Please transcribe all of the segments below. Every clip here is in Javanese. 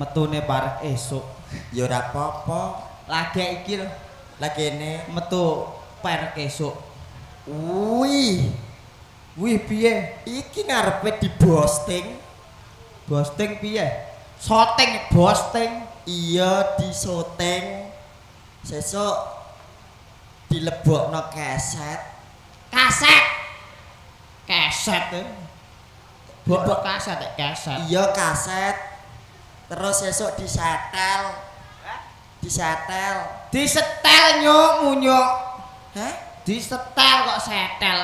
Metune parek esuk. Ya ora apa-apa. Lagek iki lho Lah kene metu parek esuk. Wih, Wih piye? Iki ngarepe diposting. Posting piye? Shooting, posting. Iya, disoting. Sesuk dilebokno keset. Kaset. Keset. Eh. Bok kaset, eh, keset. Iya, kaset. Terus sesuk disetel. Disetel. Disetel nyuk munyuk. Hah? Disetel kok setel.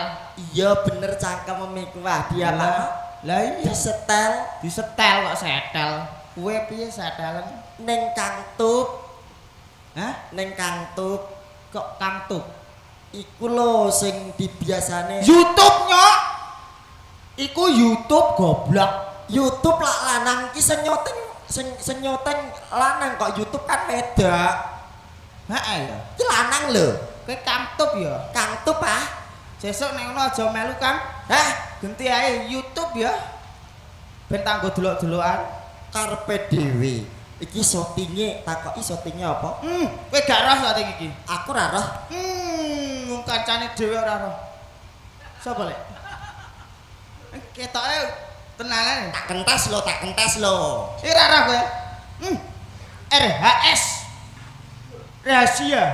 Iya bener cangkem iku wah dia Lah, lah iya. Disetel. Disetel kok setel. Kowe piye setelen? Ning Kangtub. Hah? Ning Kangtub. Kok Kangtub? Iku lho sing dibiasane YouTube nyok. Iku YouTube goblok. YouTube lak lanang ki sing nyoting sing nyoting lanang kok YouTube kan wedok. Heeh ya. Ki lanang lho. Kowe Kangtub ya. Kangtub ah. Sesuk nek ngono aja melu Kang. Hah? Genti ae YouTube ya. Ben tanggo delok-delokan. Karepe dhewe. Iki syutinge takoki syutinge apa? Kowe gak roh syuting iki. Aku ora roh. Wong kancane dhewe ora roh. Sapa lek? Ketoke tenanan. Tak kentes lho, tak kentes lho. Iki ora roh kowe. RHS. Rahasia.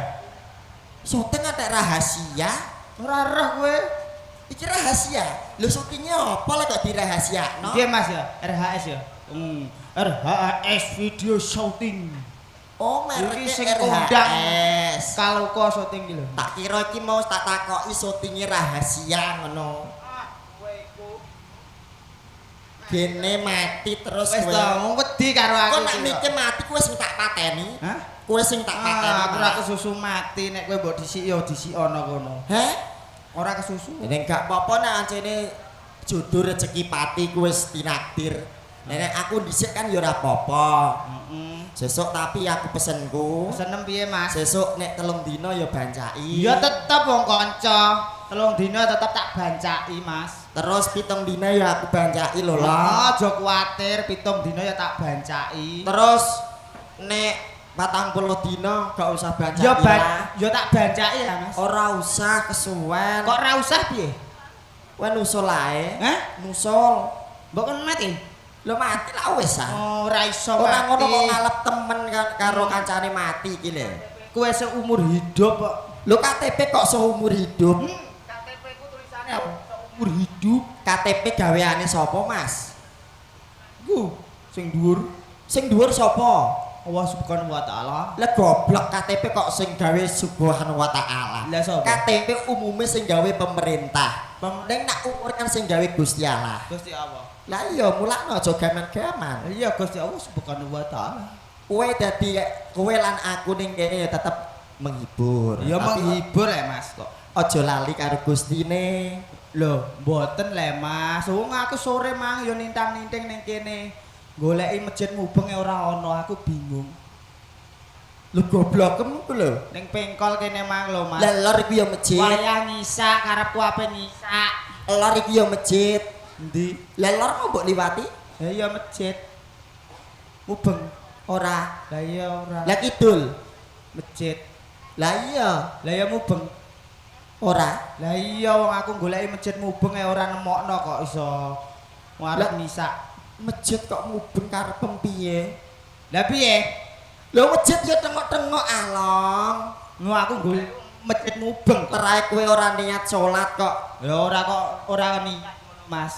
Syuting ada rahasia? Ora roh kowe. Iki rahasia. Lho syutingnya apa lek kok dirahasiakno? Piye Mas ya? RHS ya. RHS video shooting. Oh, Iki mereknya sing kondang. RHS. Kaloka syuting iki lho. Tak kira iki mau tak takoki syutinge rahasia ngono. Ah, kowe iku. Gene mati terus Wis kowe. to, wong wedi karo aku. Kok nek iki kok. mike mati kowe sing tak pateni? Hah? Kowe sing tak pateni. Ah, aku ora kesusu mati nek kowe mbok disik ya disik ana kono. Heh? Ora kesusu. Nek gak apa-apa nek ancene jodoh rezeki pati ku wis tinakdir. Nek aku dhisik kan ya ora apa-apa. Heeh. Sesuk tapi aku pesenku. Pesenem piye, Mas? Sesuk nek 3 dina ya bancaki. Ya tetep wong kanca. 3 dina tetep tak bancaki, Mas. Terus 7 dina ya aku bancaki lho lah. Aja kuwatir, 7 dina ya tak bancaki. Terus nek 40 dina gak usah bancaki. Ya ban lah. ya tak bancaki ya, Mas. Ora usah kesuwen. Kok ora usah piye? Kowe nusul ae. Hah? Nusul. Mbok kon mati? Lho mati lah wis ah. Oh, ora iso Ora ngono kok mati. ngalep temen karo kancane mati iki lho. Kowe seumur hidup kok. Lho KTP kok seumur hidup? KTP ku tulisane apa? Seumur hidup. KTP gaweane sapa, Mas? Ku sing dhuwur. Sing dhuwur sapa? Allah Subhanahu wa taala. Lah goblok KTP kok sing gawe Subhanahu wa taala. Lah sapa? KTP umume sing gawe pemerintah. Ning nak umur kan sing gawe Gusti Allah. Gusti Allah. Lah iya mulakno aja gaman-gaman. Iya Gusti Allah Subhanahu wa taala. Kowe dadi kowe lan aku ning kene ya tetep menghibur. Ya Tapi menghibur ya Mas kok. aja lali karo Gustine. Lho, mboten le Mas. Wong aku sore mang ya nintang-ninting ning kene. Goleki masjid mubeng e ora ana, aku bingung. Lho goblokem ku lho. Ning pengkol kene mang lho Mas. Lah lor iku ya masjid. Wayah ngisak karepku ape ngisak. Lor iku ya masjid. Endi? Lah lor mau mbok liwati? Lah iya masjid. Mubeng. Ora. Lah iya ora. Lah kidul. Masjid. Lah iya, Lah iya mubeng. ora. Lah iya wong aku goleki masjid mubeng e ora nemokno kok iso. Wong arep Lah- ngisak. Masjid kok mubeng karepem piye? Lah piye? Lho masjid ya tengok-tengok along. Wong aku golek masjid mubeng kok. Terae kowe ora niat salat kok. Ya ora kok ora niat ngono Mas.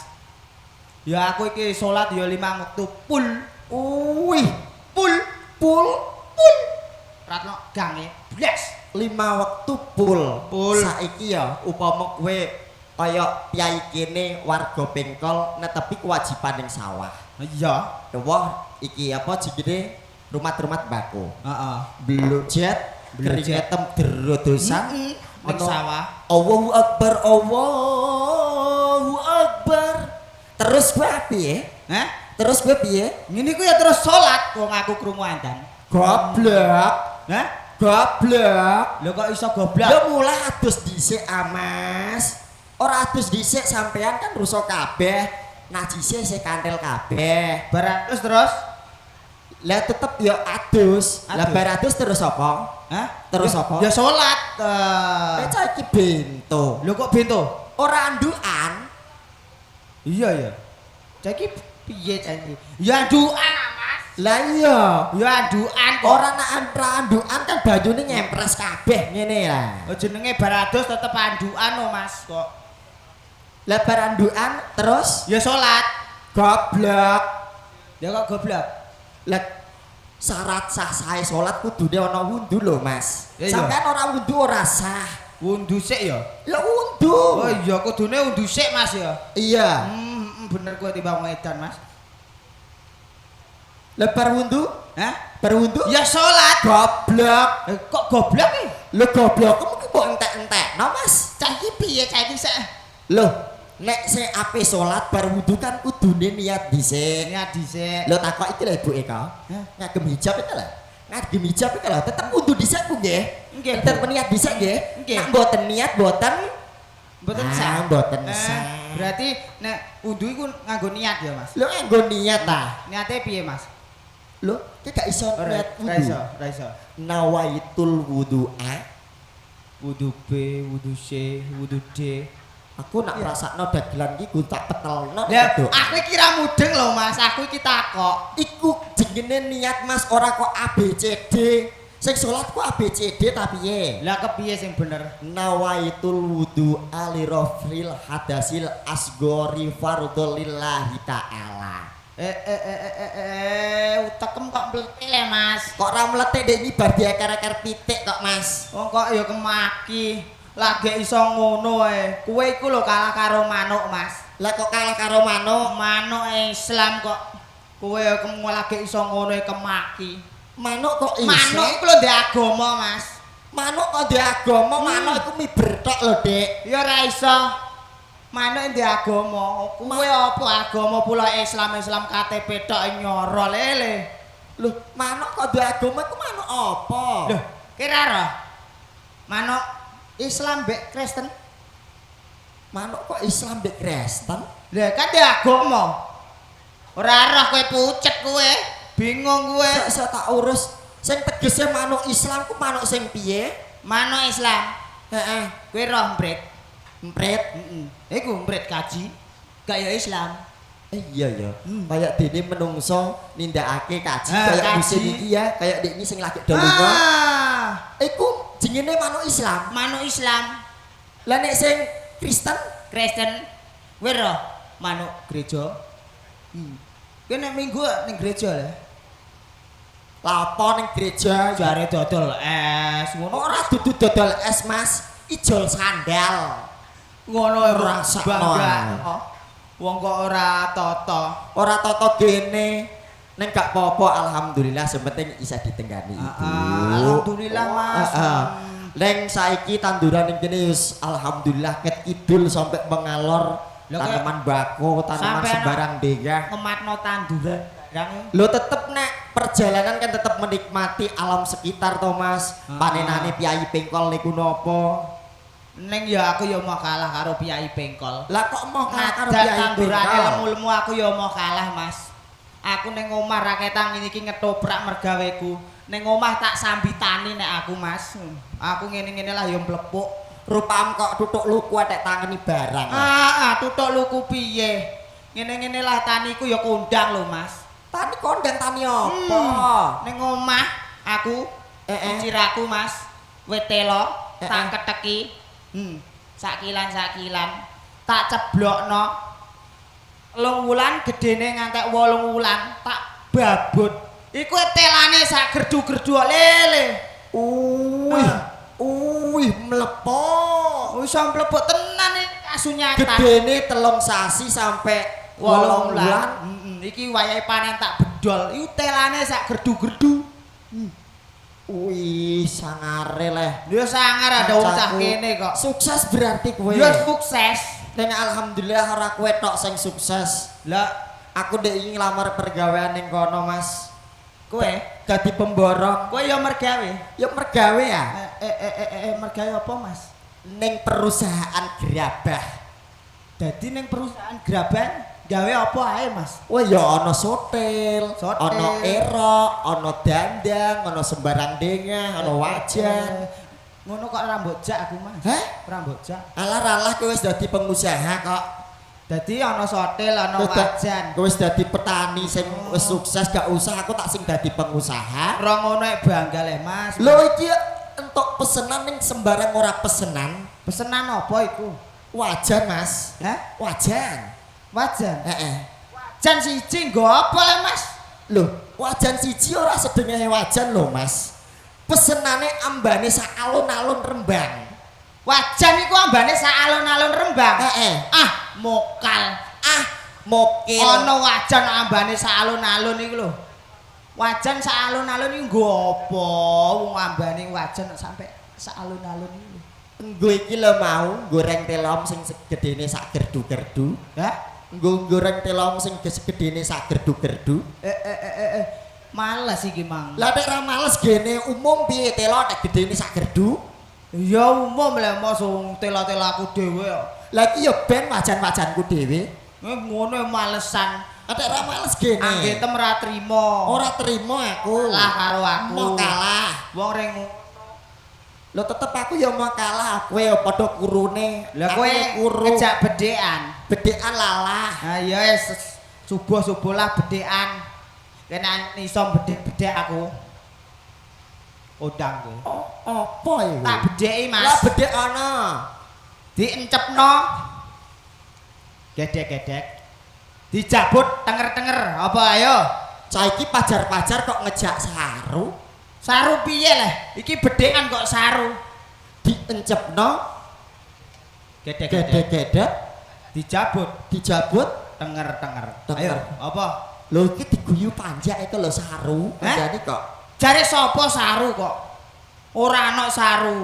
Ya aku iki salat ya 5 wektu pul. Wih, Pul, pul pul. Ratno gange blas. 5 wektu pul. Pul. Saiki ya upama kowe kaya piyai kene warga Bengkol netepi kewajiban ning sawah. Iya. Wah, iki apa jenenge rumat-rumat bako. Heeh. Blojet, Blojet. keringetem derodosan Ning sawah. Allahu Akbar, Allahu Akbar. Terus kowe piye? Hah? Terus kowe piye? Ngene iku ya terus salat wong aku krungu andan. Goblok. Hah? Goblok. Lho kok iso goblok? Lho mulai adus dhisik ah, Mas. Ora adus dhisik sampean kan rusak kabeh. Najise isih kantel kabeh. Barang terus terus Lah tetep ya adus. Lah Adus. bar adus terus apa? Hah? Terus Ya- apa? Ya salat. Eh cah iki bento. Lho kok bento? Ora andukan. Iya ya. Cah iki piye cah iki? Ya andukan ah, Mas. Lah iya. Ya andukan kok. Ora nek ora andukan kan banyune nyempres kabeh ngene lah. Oh, jenenge bar adus tetep andukan oh, Mas kok. Lah bar andukan terus Ya salat. goblok. Ya kok goblok. Lah syarat sah sae salat kudune ana wundu lho, Mas. Ya, iya. Sampeyan ora wundu ora sah. Wundu sik ya. Ya wundu. Oh iya kudune wundu sik Mas ya. Iya. Bener kowe timbang edan Mas. Lah bar wundu? Hah? Bar wundu? Ya salat. Goblok. Eh, kok goblok iki? Lho goblok ki mbok entek-entekno, Mas. Cah iki piye cah iki sik? Loh, nek sing ape salat bar wudu kan kudune niat dhisik. Niat dhisik. Lho takok iki lho Ibu Eka. Hah? Ngagem hijab itu lho. Ngagem hijab itu lho, tetep wudu dhisik ku nggih. Nggih, Tetep Bu. niat dhisik nggih. Nggih. Nek mboten niat mboten Mboten sah. Ah, mboten sah. Berarti nek wudu iku nganggo niat ya, Mas. Lho nganggo niat ta. Niate piye, Mas? Lho, ki gak iso Ora niat ora iso, wudu. ora iso. Nawaitul wudu'a. Wudu B, wudu C, wudu D. Aku nak ngrasakno dagelan iki ku tak petelno. Lah, wedok. aku iki ra mudeng lho, Mas. Aku iki takok. Iku jenenge niat Mas ora kok A B C D. Sing salat ku A B C D ta piye? Lah kepiye sing bener? Nawaitul wudu ali rafril hadasil asgori fardholillahi ta'ala. Utekem kok mlete le, Mas. Kok ora mletik dek iki bar dieker-eker pitik kok Mas. Wong kok ya kemaki. Lagi iso ngono ae. Kowe iku lho kalah karo manuk, Mas. Lah kok kalah karo manuk? Manuk Islam kok kowe lagi iso ngono ae kemaki. Manuk kok isih? Manuk iku lho ndek agama, Mas. Manuk kok ndek agama, manuk iku miber tok lho, Dik. Ya ora iso. Manuk ndek agama. Kowe apa agama pula Islam Islam KTP tok nyoro lele. Lho, manuk kok ndek agama iku manuk apa? Lho, kira roh. Manuk Islam mbek Kristen. Manuk kok Islam mbek Kristen? Lah kan ndek agama. Ora roh kowe pucet kowe. Bingung kowe. Sok tak urus. Sing tegese manuk Islam ku manuk sing piye? Manuk Islam. Heeh. Kowe roh emprit. Emprit. Heeh. Iku emprit kaji. Gak ya Islam. Iya ya. Kayak dene menungso nindakake kaji Ah, kayak kaji. musim iki ya, kayak dek iki sing lagi do lunga. Ah, Iku jenenge manuk Islam. manuk Islam. Lah nek sing Kristen Kristen kowe roh manuk gereja. Kowe nek minggu ning gereja lho. lapo ning gereja? Jare dodol es ngono. Ora dudu dodol es, Mas. Ijol sandal. Ngono ora Rasakno. bangga. Wong kok ora tata. Ora tata gene. Neng gak apa-apa, alhamdulillah sing penting isa ditenggani ibu. Alhamdulillah, Mas. Heeh. Neng saiki tanduran ning kene wis alhamdulillah ket kidul sampai mengalor Lah, kayak- tanaman bako, tanaman Sampai sembarang dega. Ngematno tanduran barang. Lo tetep nek perjalanan kan tetep menikmati alam sekitar to Mas. Panenane piyayi pengkol niku napa? Neng ya aku ya mau kalah karo piyai pengkol. Lah kok mau kalah karo Ngajar piyayi tandurane pengkol? lemu-lemu aku ya mau kalah, Mas. Aku ning omah raketang ngene iki ngetoprak mergaweku. Ning omah tak sambitani nek aku, Mas. Aku ngene-ngene lah ya mlepuk. Rupam kok tutuk luku atek tangeni barang. Tutuk luku piye? Ngene-ngene lah taniku ya kondang lho, Mas. Tani kondang tani apa? Ning omah aku ciraku, Mas. Wit telo tak keteki. Sakilan-sakilan tak ceblokno. 3 wulan gedene ngantek 8 wulan tak babut. Iku telane sak gerdu-gerdu lele. Uwih, uwih mlepok. Wis mlepok tenan iki kasunyatan. Gedene 3 sasi sampai 8 wulan. Iki wayahe panen tak bedol. Iku telane sak gerdu-gerdu. Wih, sangare leh. Ya sangar ada wong cah Kancaku. kene kok. Sukses berarti kowe. Ya sukses. Ning alhamdulillah ora kowe tok sing sukses. Lah Aku ndek iki nglamar pergawean ning kono, Mas. kowe, Dadi pemborong. kowe ya mergawe. Ya mergawe ya Mergawe apa, Mas? ning perusahaan gerabah. Dadi ning perusahaan gerabah Gawe apa ae, Mas? Wah ya ana sotel, ana erok, ana dandang, ana sembarang dengah, ana wajan. Ngono kok ora mbok jak aku, Mas. Hah? Ora mbok jak. Alah alah kowe wis dadi pengusaha kok. Dadi ana sotel, ana wajan. Kowe wis dadi petani sing wis sukses, gak usah aku tak sing dadi pengusaha. Ora ngono ek bangga le, Mas. Lho iki entuk pesenan ning sembarang ora pesenan. Pesenan apa iku? Wajan, Mas. Hah? Wajan. Wajan. Heeh. Wajan siji nggo apa le, Mas? Lho, wajan siji ora sedengehe wajan lho, Mas. Pesenane ambane sak alun-alun Rembang. Wajan iku ambane sak alun-alun Rembang. Heeh. Ah, mokal. Ah, mokil. Ana wajan ambane sak alun-alun iku lho. Wajan sak alun-alun iku nggo apa? Wong ambane wajan sampe sak alun-alun iku. Nggo iki lho mau goreng telom sing gedene sak gerdu-gerdu. Hah? Nggo goreng telom sing gedene sak gerdu-gerdu. Males iki, Mang. Lah nek ra males gene umum piye telo nek gedene sak gerdu? Ya umum lho mosok tela-telaku dhewe kok. Lah iki ya ben wajan-wajanku dhewe. Ngono malesan. Nek ra males gene. Anggetem ra trimo. Ora trimo aku. Kalah karo aku. Mau kalah. Wong ring Lho tetep aku ya mau kalah, kowe ya padha kurune. Lah kowe kuru. Ngejak bedhekan. Bedhekan lalah. Ha iya wis subuh-subuh lah bedhekan. Kena iso bedhek-bedhek aku. Ondang kowe. Oh, apa iku? Tak bedheki, Mas. Lah bedhek ana. Diencepno. Gedek-gedek. Dijabut tenger-tenger. Apa ayo? Cah iki pajar-pajar kok ngejak saru. Saru piye leh? Iki bedhekan kok saru. Diencepno. Gedek-gedek. Gedek-gedek. Dijabut. Dijabut tenger-tenger. Tenger. Ayo, apa? Lho iki diguyu panjak itu lho saru. Panjane kok. Jare sapa saru kok? Ora ana saru.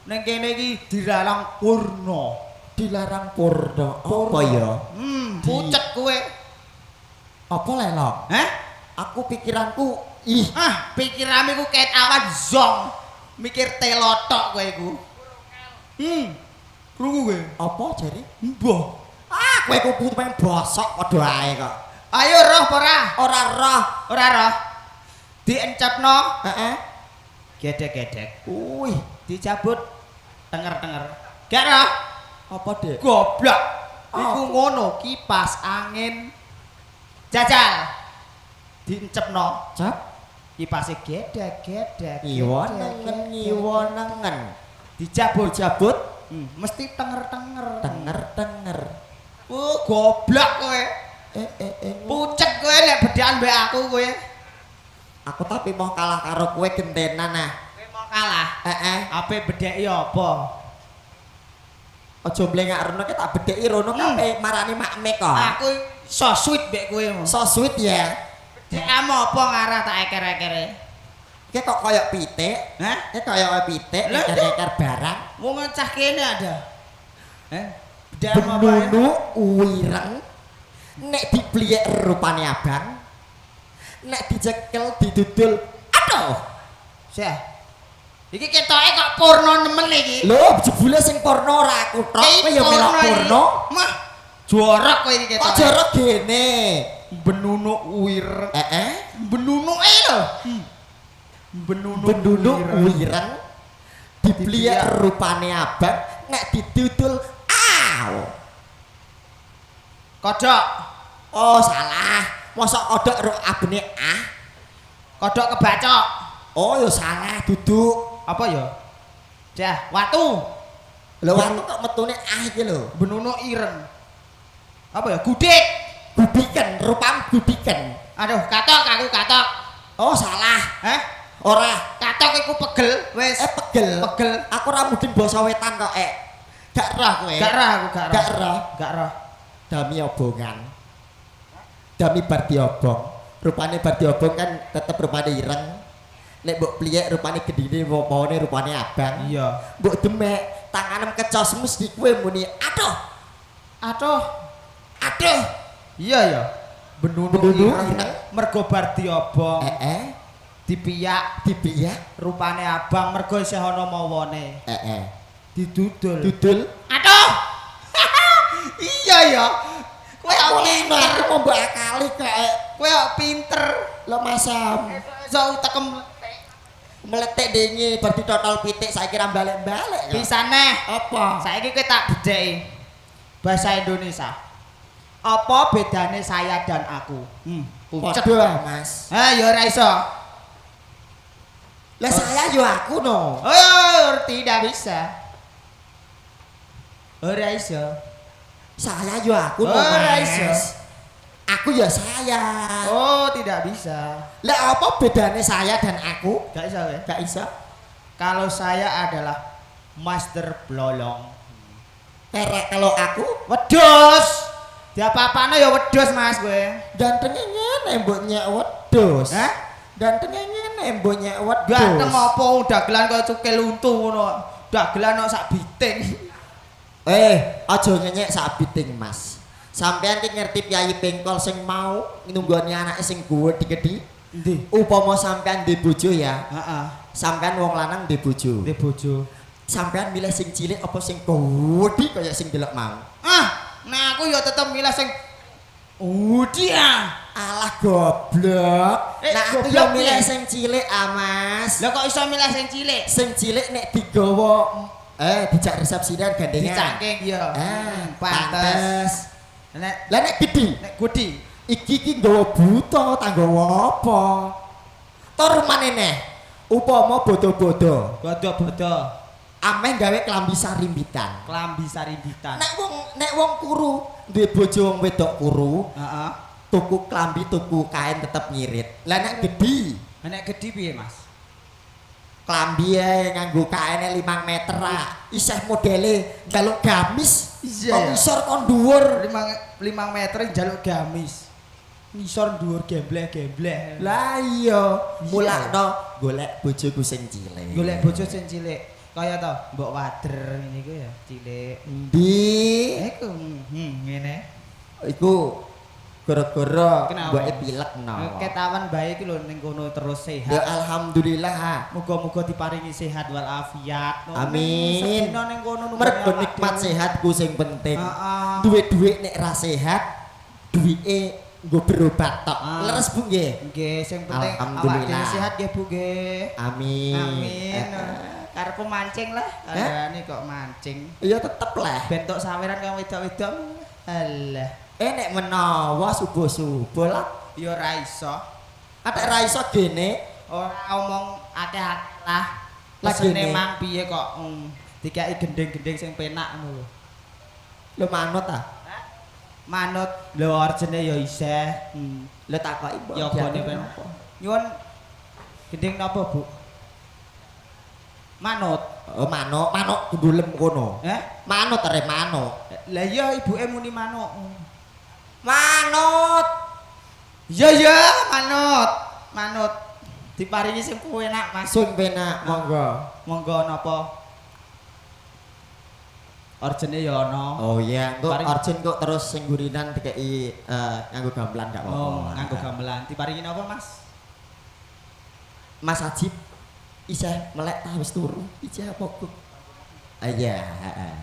Ning kene iki dilarang purna. Dilarang purna. Apa ya? Pucet kowe. Apa lelok? Hah? Aku pikiranku ih. Ah, pikiranmu iku ket awan zong. Mikir telo tok kowe iku. Krungu kowe. Apa jare? Mbah. Ah, kowe kupu pengen bosok padha ae kok. Ayo roh apa ora? Ora roh. Ora roh. Diencepno. Heeh. Gedek-gedek. Wih, Dicabut tenger-tenger. Gak roh. Apa, Dek? Goblok. Iku Apa? ngono kipas angin. Jajal. Diencepno. Cap. Kipase gedek-gedek. Ngiwo nengen, ngiwo nengen. Dicabut. Jabut Mesti tenger-tenger. tenger-tenger. Oh, goblok kowe. Pucet kowe nek bedhekan mbek aku kowe. Aku tapi mau kalah karo kowe gentenan ah. Kowe mau kalah? Heeh. Ape bedheki apa? Aja mlengak rono ki tak bedheki rono kape marani makme kok. Aku so sweet mbek kowe. So sweet ya. Bedhekmu apa ngarah tak eker-ekere? Ki kok koyo pitik? Hah? Ki koyo pitik Lah, eker-eker barang. Wong cah kene ada. Heh? Bedhekmu apa? Benunu wireng. Nek dibliyek rupane abang. Nek dicekel didudul. Aduh. Syah. Iki ketoke kok porno nemen iki. Lho, jebule sing porno ora aku tok, kowe ya melok porno. Mah, jorok kowe iki Kok ketoke. jorok gene? Benunuk wireng. Heeh. Benunuke lho. Benunuk Benunuk wireng. Dibliyek rupane abang, nek didudul aw. Kodhok. Oh, salah. Mosok kodhok ro abene ah. Kodhok kebacok. Oh, ya salah duduk. Apa ya? Dah, watu. Lho watu kok metune ah iki lho. Benunuk ireng. Apa ya? Gudik. Gudiken, rupam gudiken. Aduh, katok aku katok. Oh, salah. Hah? Ora. Katok iku pegel wis. Pegel. Pegel. Aku ora mudeng basa wetan kok, eh. Gak roh kowe. Gak roh aku, gak roh. Gak roh. Gak roh. Dami obongan. Dami bar diobong. Rupane bar diobong kan tetep rupane ireng. Nek mbok pliyek rupane gedine maune rupane abang. Iya. Mbok demek tanganem kecos mesti kowe muni aduh. Aduh. Aduh. Iya ya. Benunuk Benunuk ireng. Mergo bar diobong. Heeh. Dipiyak Dipiyak. rupane abang mergo isih ana mawane. Heeh. Didudul. Dudul. Aduh. Iya ya. Kowe kok Kulino aku mau mbok akali kok. Kowe kok pinter. Lho masam. Iso utekem meletik dingi bar ditotol pitik saiki ra balik-balik. Bisa neh. Apa? Saiki kowe tak bedheki. Bahasa Indonesia. Apa bedane saya dan aku? Pucet. Padha, Mas. Ha ya ora iso. Lah saya yo aku no. Oh, tidak bisa. Ora iso. Saya yo aku no, Ora Mas. iso. Aku ya saya. Oh, tidak bisa. Lah apa bedane saya dan aku? Gak iso ya? Gak iso. Kalau saya adalah Master Blolong. Karena kalau aku wedhus. Diapa-apane ya wedhus, Mas kowe. Gantenge ngene mbok nyek wedhus. Hah? Gantenge ngene mbok nyek wedhus. Ganteng apa dagelan kaya cukil untu ngono. Dagelan kok sak biting. Aja nyenyek sak biting, Mas. Sampeyan ki ngerti piyayi pengkol sing mau nunggoni anake sing gedhi-gedhi? Endi? Upama sampeyan ndek bojo ya. Heeh. Sampeyan wong lanang ndek bojo. Ndek bojo. Sampeyan milih sing cilik apa sing gedhi kaya sing delok mau? Ah, nah aku ya tetep milih sing gedhi ah. Alah goblok. Nah aku ya milih sing cilik ah, Mas. Lah kok iso milih sing cilik? Sing cilik nek digawa dijak resepsinan gandengan. Dicangking ya. Pantes. Nek lah nek gedhi, nek gedhi iki ki nggawa buta ta nggawa apa? Tur maneh neh. Upama bodo-bodo. Bodo-bodo. Ameh gawe klambi sarimbitan. Klambi sarimbitan. Nek wong kuru, duwe bojo wong wedok kuru, heeh. Tuku klambi, tuku kain tetep ngirit. Lah nek gedhi, nek gedhi piye, Mas? Klambi ae nganggo kaine 5 meter ah. Isih modele njaluk gamis. Iya. Kok ngisor kok dhuwur 5 meter njaluk gamis. Ngisor dhuwur gembleh-gembleh. Lah iya, mulakno golek bojoku sing cilik. Golek bojo sing cilik. Kaya to, mbok wader ngene iku ya, cilik. Endi? Iku ngene. Iku gara-gara Kenapa? mboke pilek no. Ketawan bae iki lho ning kono terus sehat. Ya alhamdulillah. Muga-muga diparingi sehat walafiat. Amin. Sedina ning kono mergo nikmat sehatku sing penting. Heeh. Duit-duit nek ra sehat, duwike nggo berobat tok. Leres Bu nggih. Nggih, sing penting awak dhewe sehat nggih Bu nggih. Amin. Amin. Karepku mancing lah. Andane kok mancing. Iya tetep lah. Bentuk saweran kang wedok-wedok. Alah. Nek menawa subuh-subuh lah ya ora iso. Atek ra iso gene ora omong akeh-akeh lah. Lesene mang piye kok dikai gending-gending sing penak ngono lho. Lho manut ta? Manut. Lho orjene ya isih. Lho takoki mbok. Yogane penak. Nyuwun gending napa, Bu? Manut. Oh manuk, manuk gundulem kono. Heh? Manut are manuk. Lah iya ibuke muni manuk. Manut. Iya ya, manut. Manut. Diparingi sing penak, Mas. Sing penak, monggo. Monggo napa? Orjene ya ana. Oh iya, engko orjen kok terus sing gurinan dikeki nganggo gamelan gak apa-apa. Oh, nganggo gamelan. Diparingi napa, Mas? Mas Ajib isih melek ta wis turu? Isih apa kok? Iya, heeh.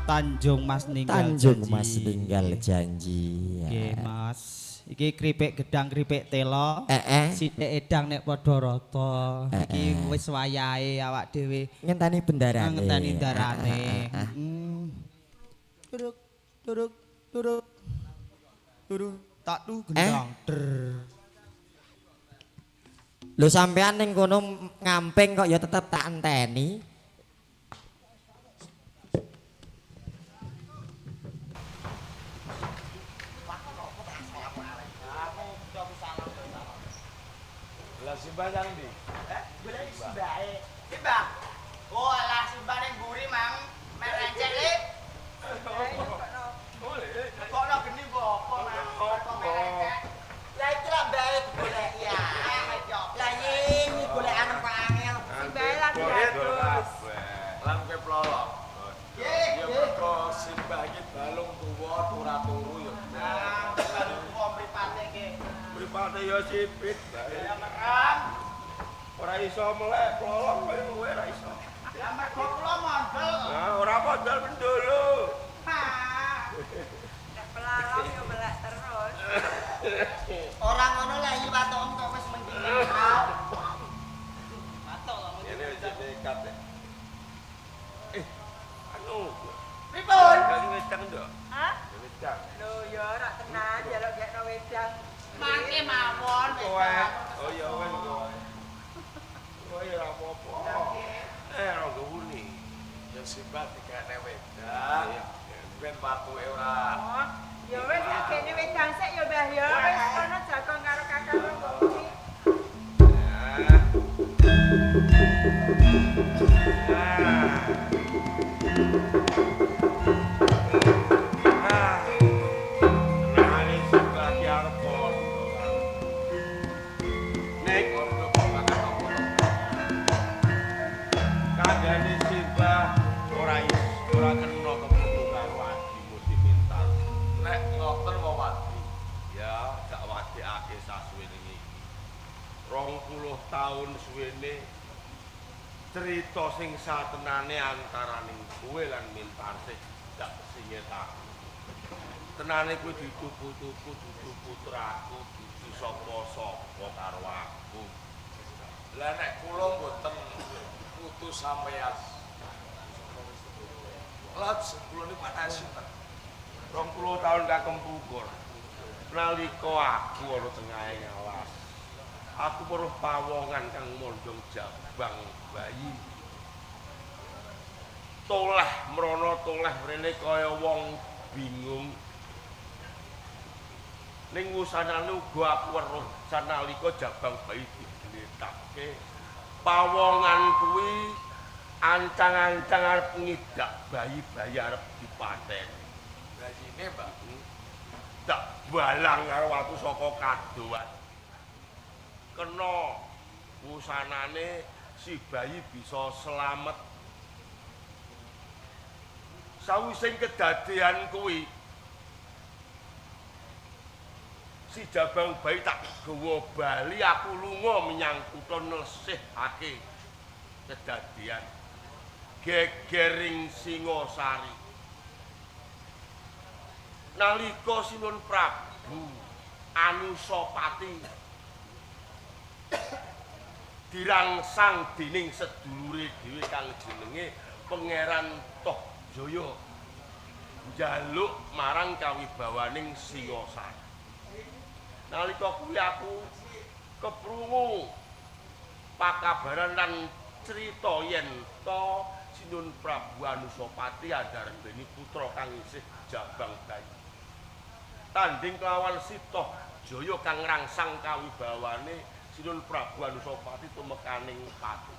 Tanjung Mas ninggal Tanjung janji. Mas ninggal janji. Nggih, Mas. Iki kripik gedang kripik telo. Sithik edang nek padha rata. Iki wis wayahe awak dhewe ngenteni bendarane. Ngenteni darane. Turuk turuk turuk. Turuk tak tu gendang. Lho sampean ning kono ngamping kok ya tetep tak enteni. Lah Simbah nang ndi? Goleki Simbahe. Simbah. Oh alah Simbah ning mburi mang. Mek rencek le. Kok ono geni mbok apa mang? Kok mek rencek. Lah iki lak mbae digoleki ya. Lah iki golekane kok angel. Simbahe lagi terus. Lan kowe plolok. Nggih. Ya mergo Simbah iki balung tuwa ora turu ya. Nah, balung tuwa mripate iki. Mripate ya sipit bae. Ya merem. Ora iso melek plolok kowe kowe ora iso. Lah mergo kula mondol. Nah, ora mondol mendolo. Ah. Wedang. Mangke mawon Kowe. Oh ya wis kowe. Kowe ya ora apa-apa. Rangga Wuni. Ya simbah dikene wedang. Ben watuke ora. Oh, ya wis kene wedang sik ya Mbah ya. Wis kono jagong karo kakang Rangga Wuni. Tenangane simbah ki arep kondo. Nek Kondo babagan apa to? kandhane simbah ora is, ora kena keputu karo adimu si Mintar. Nek ngoten wawadi. Ya, gak wadekake sasuwene iki. 20 taun suwene cerita sing satenane antaraning kowe lan Mintarsih gak singet aku. Tenane kowe dituku-tuku dudu putraku, dudu sapa-sapa karo aku. Lah nek kula mboten putu sampeyan. Lajeng kula niku anake sinten? 20 taun kakempungkur. Nalika aku ana tengahe alas. Aku weruh pawongan kang mondhong jabang bayi. Toleh mrono toleh mrene kaya wong bingung. Ning wusanane uga aku weruh sanalika jabang bayi digletake. Pawongan kuwi ancang-ancang arep ngidak bayi-bayi arep dipateni. Bayine, Mbak. Tak balang karo watu saka kadohan. Kena wusanane si bayi bisa selamet. Sawise kedadean kuwi si jabang bayi tak gawa bali aku lunga menyang kutha nelsihake kedadean gegering Singasari. Nalika Sinuwun Prabu Anusapati dirangsang dening sedulure dhewe kang jenenge Pangeran Tohjaya njaluk marang kawibawaning Singasari. Nalika kuwi aku keprungu pakabaran lan crita yen ta Sinuwun Prabu Anusapati andarbeni putra kang isih jabang bayi. Tanding kelawan si Tohjaya kang ngrangsang kawibawane Sinuwun Prabu Anusapati tumekaning pati.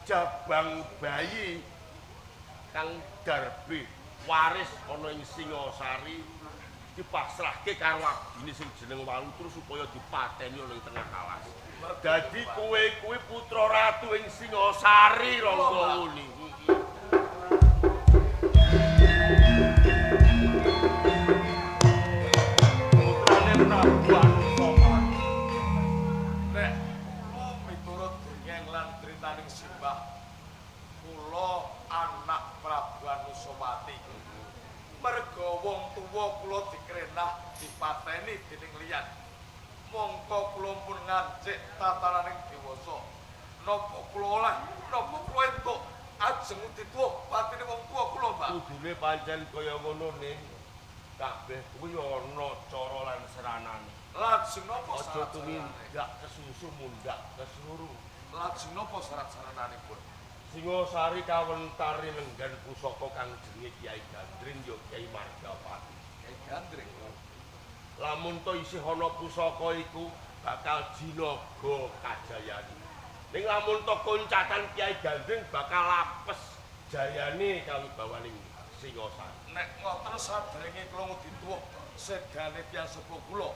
Jabang bayi kang darbe waris ana ing Singasari dipasrahke karo abdine sing jeneng Walutru supaya dipateni ana ing tengah alas. Dadi kowe kuwi putra ratu ing Singasari Rangga Wuni. Putrane Prabu Anusapati. Nek kula miturut dongeng lan critaning simbah, kula anak Prabu Anusapati. Merga wong tuwa kula dikrenah dipateni dening liyan. Mongko kula pun ngancik tatananing dewasa. Napa kula oleh, napa kula entuk ajeng dituwa patine wong tuwa kula, Mbak. Kudune pancen kaya ngono ning kabeh kuwi ana cara lan seranane. Lajeng napa Aja syarat-saranane? tumindak kesusu mundak kesuru. Lajeng napa syarat-sarananipun? Singasari kawentar lenggan pusaka kang jenenge Kyai Gandring ya Kyai Margapati. Kyai Gandring. Lamun to isih ana pusaka iku bakal jinaga kajayane. Ning lamun to koncatan Kyai Gandring bakal apes jayane kawibawaning Singasari. Nek ngoten saderenge kula ngudi tuwa sedane tiyang sepuh kula.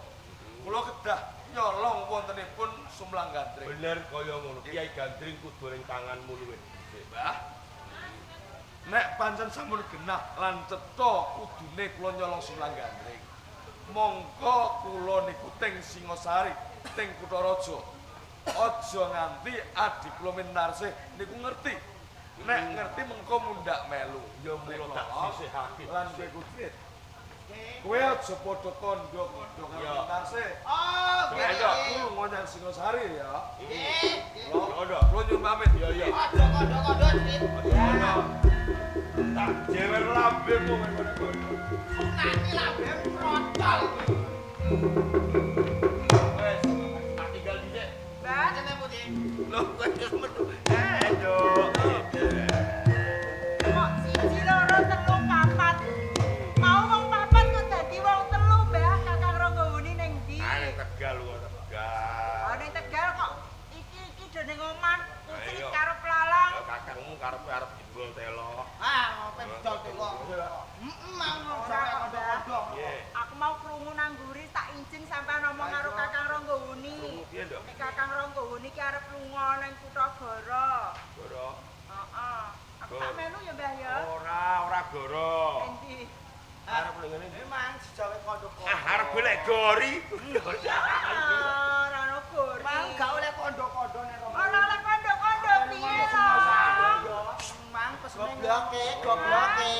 Kula kedah nyolong wontenipun Sumlang Gandring. Bener kaya ngono. Kyai Gandring kudu ning tanganmu luwih dhisik. Mbah. Nek pancen sampun genah lan cetha kudune kula nyolong Sumlang Gandring. Mongko kula niku teng Singasari, teng Kutha Raja. Aja nganti adik kula Mintarsih niku ngerti. Nek ngerti mengko mundhak melu. Ya mula tak sisihake. Lan kowe kudu. Kowe aja padha kandha-kandha karo Ya. Mintarsih. Oh, Ya, nggih. ya. Aku lunga nyang Singasari ya. Nggih. nggih. Kandha. Kula nyuwun pamit. Iya, iya. Aja kandha-kandha, Trit. Aja Tak jewer lambemu kowe. Sunati lambemu protol. Wes, tak tinggal dhisik. Mbah, Jenenge putih. Lho, kowe wis metu. Eh, Nduk. Kok 1 2 3 4. Mau wong papat kok dadi wong telu, Mbah. Kakang Ronggowuni ning ndi? Ah, ning Tegal kok, Tegal. Oh, ning Tegal kok iki-iki do ning omah, kucing Ayo. karo pelalang. Ya kakangmu karepe arep jebol telo. Ah, ngopo dol telo. Heeh, mau Ora kok, Mbah. kondo-kondo. Piye? Aku mau krungu nang mburi tak izin sampean ngomong karo Kakang Ronggowuni. Krungu piye, Nduk? Nek Kakang Ronggowuni ki arep lunga ning kutha Goro. Goro. Heeh. Aku tak Goro. melu ya, Mbah ya. Ora, ora goro. Endi? Arep ning ngene. Memang sejawe kondo-kondo. Ah, arep golek gori. Ah, ora ono gori. Mang gak oleh kondo-kondo nek Romo. Ora oleh kondo-kondo piye lho. Mang pesene Gobloke, gobloke.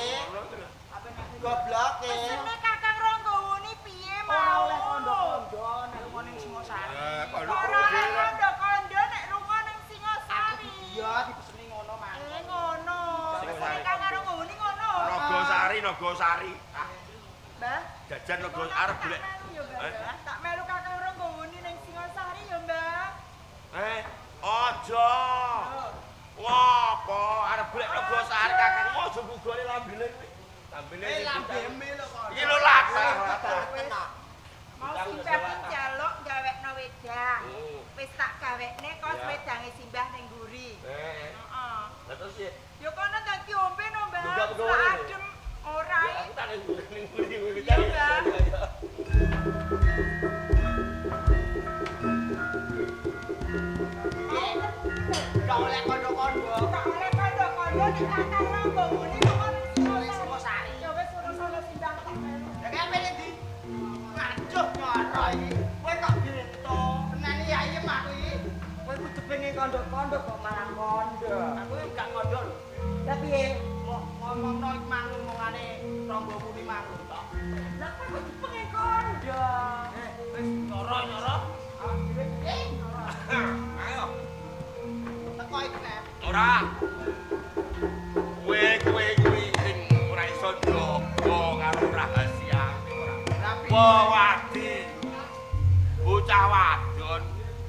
Gobloke. Pesene Kakang Ronggowuni piye Ora mau? oleh kondo-kondo nek lunga ning Singosari. Eh, kondo Ora oleh kondo-kondo nek lunga ning Singosari. Iya, dipeseni ngono, Mang. Eh ngono. Pesene Singosari. Kakang Ronggowuni ngono. Nogosari, Nogosari. Ah, Mbah, jajan Nogo ngono arep tak golek. melu ya, Mbah. Eh? ya. Tak melu Kakang Ronggowuni ning Singosari ya, Mbah. Eh, aja. Ngopo arep golek Nogosari kakangmu aja gugone lambene kuwi. Lambene. Eh, lambeme lho kok. Iki lho latah. Mau simbah ki njaluk gawekno wedang. Hmm. Wis tak gawekne kos Ya. wedange simbah ning mburi. Eh, Heeh. lah terus piye? Ya kono dadi ombe no, Mbah. Lho, gak Sak pegawe. adem ora. Ya, aku tak ning ning mburi kuwi. Iya, Mbah. Gak oleh kondo-kondo. Gak oleh kondo-kondo nek Kakang Ronggowuni kok ning Singosari. Ya wis urusan simbah tak melu. Ya kayak pilih ndi? Ngajuh nyoro iki. Kowe kok bento. Seneni ya iya aku iki. Kowe kudu pengen kondo-kondo kok malah kondo. Aku iki gak kondo lho. Lah piye? Mau ngomongno iki mang omongane Ronggowuni mang tok. Lah kowe kudu pengen kondo. Eh, wis nyoro-nyoro. Awak dhewe piye? Ayo. Teko iki nek. Ora. Kowe kowe kuwi sing ora iso njogo karo rahasiane ora. Lah piye? Wewadi. Bocah wadon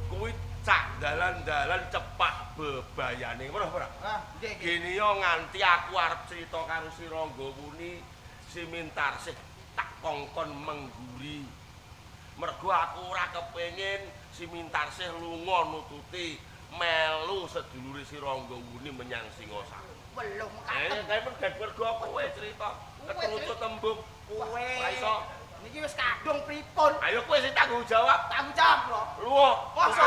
kuwi cak dalan-dalan cepak bebayane. Ngono ora? Ah, nggih nggih. Gini yo nganti aku arep cerita karo si Ronggowuni, si Mintarsih tak kongkon mengguri. Mergo aku ora kepengin si Mintarsih lunga nututi melu sedulure si Ronggowuni menyang Singosari. Belum Eh, katem. kae mergo mergo kowe cerita keterucut tembung. Kowe. Ora iso. Niki wis kadung pripun? Ayo kowe sing tanggung jawab. Tanggung jawab lho. Luwo. Masa